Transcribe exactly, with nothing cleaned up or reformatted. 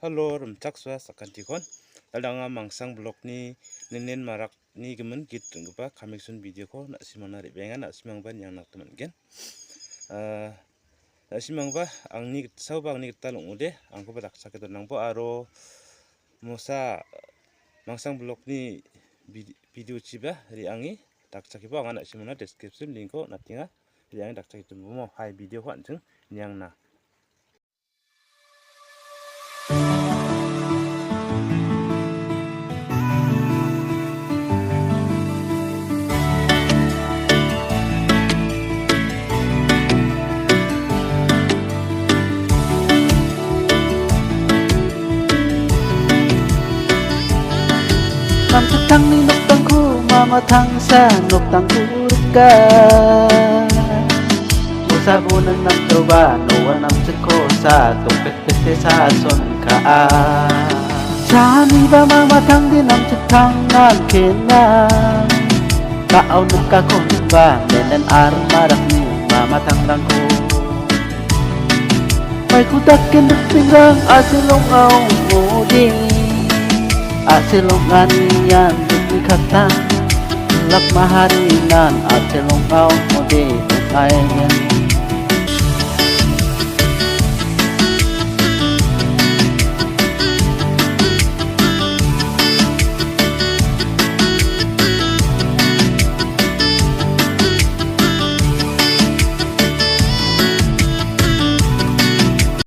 Halo, rimchaksoa sakantikon. Dal anga Mangsang blogni nenen marakni gimin git ringgipa commission video-ko na·simangna re·baenga, na·simangba niangna gita man·gen. Ah, na·simangba angni git-, saoba angni gital ong·ode, angkoba dakchake donangbo aro mosa Mangsang blogni vid-, video-chiba re·ange dakchakebo anga na·simangna description link-ko natenga. Re·ange dakchake donbomo hai video-ko an·ching niangna. Namchiktangni noktangko mama tangsa noktangko rika. Bosabo nang namchoba noa namchikko sa tokpetpete sa sonkaa. Saniba mama tangdi namchiktangnan kena. Ka·au nikako niba menen armarakni mama tangrangko. Maiko daken riksingrang a·silonga ong·ode. A·silonganian riknikata. Lak maharinan a·silonga ong·ode ong·aengen.